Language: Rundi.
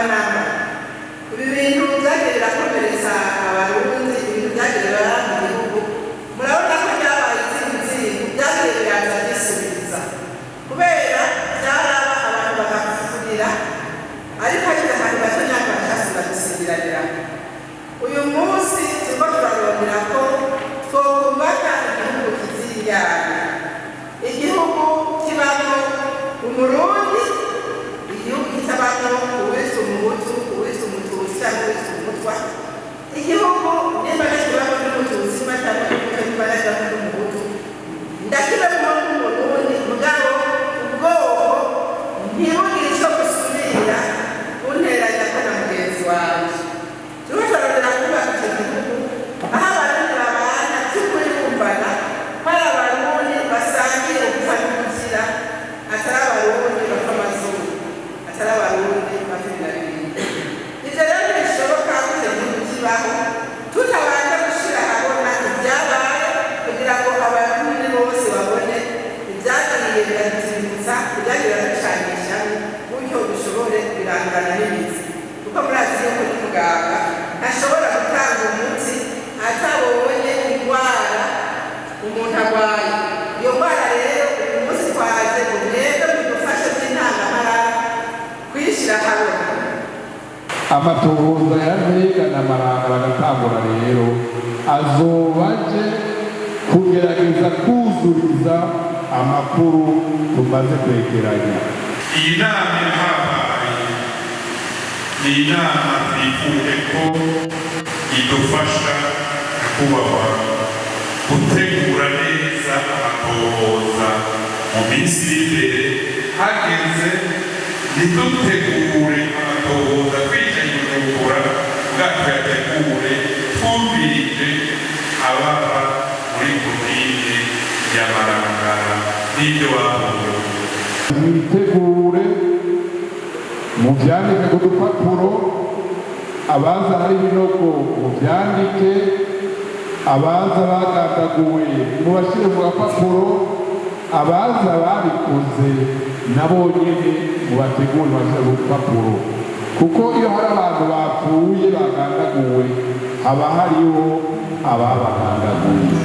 Haba namba. Ibi bintu byagiye birakomeretsa Abarundi, ibintu byagiye bibara mu gihugu. Murabona ko byabaye izindi byagiye biraza byisubiriza, kubera byaraba abantu bagafurira, ariko ahantu gato nyako bakasubira gusigiranira. Uyu munsi turiko turarondera ko twokubaka igihugu kiziyana, igihugu kibamo Umurundi, igihugu kitabamo uwitwa Umuhutu, uwitwa Umututsi cyangwa uwitwa Umutwa. Igihugu nimba nakibamo n'Umututsi, nimba cyangwa n'Umutwa, nimba nakibamo n'Umuhutu, ndakibamo n'Umurundi. Mugabo ubwoko ntibugire ico busubira unteranya ko na mugenzi wanje. Turiko turarondera kubaka ico gihugu aho Abarundi babana by'ukuri bumvana ko ari Abarundi basangiye ugupfa n'ugukira, atari Abarundi bapfa amazuru, atari Abarundi bapfa ibi na biriya. Ivyo rero ntibishoboka ko icyo gihugu kibaho tutabanje gushira ahabona ibyabaye, kugira ngo Abarundi bose babone ibyagiye biradutirimutsa, ibyagiye biraducanisha, gutyo dushobore birangana n'imizi. Kuko murazi yuko n'umuganga ntashobora gutanga umuti atabonye indwara umuntu arwaye. Iyo ndwara rero, uyu munsi twaje ngo mwebwe mudufashe by'intangamara kuyishyira ahabona. Amatohoza ya Ntega na Marangara agatangura rero, azoba aje kugerageza kuzuriza amakuru tumaze kwegeranya. Iyi nama irahambaye, ni inama twifuje ko idufasha kubahwa gutegura neza amatohoza mu minsi iri imbere. Hageze ntidutegure amatohoza twicaye i Bujumbura, bwa tuyategure twumvirije ababa muri komine ya Marangara n'ibyo babonye. Mwitegure, muvyandike ku dupapuro. Abaza hari ibinogo muvyandike, abaza bagandaguwe mubashire mu gapapuro, abaza babikoze nabo nyene mubategure mubashire mu dupapuro, kuko iyo hari abantu bapfuye bagandaguwe, haba hariho ababagandaguye.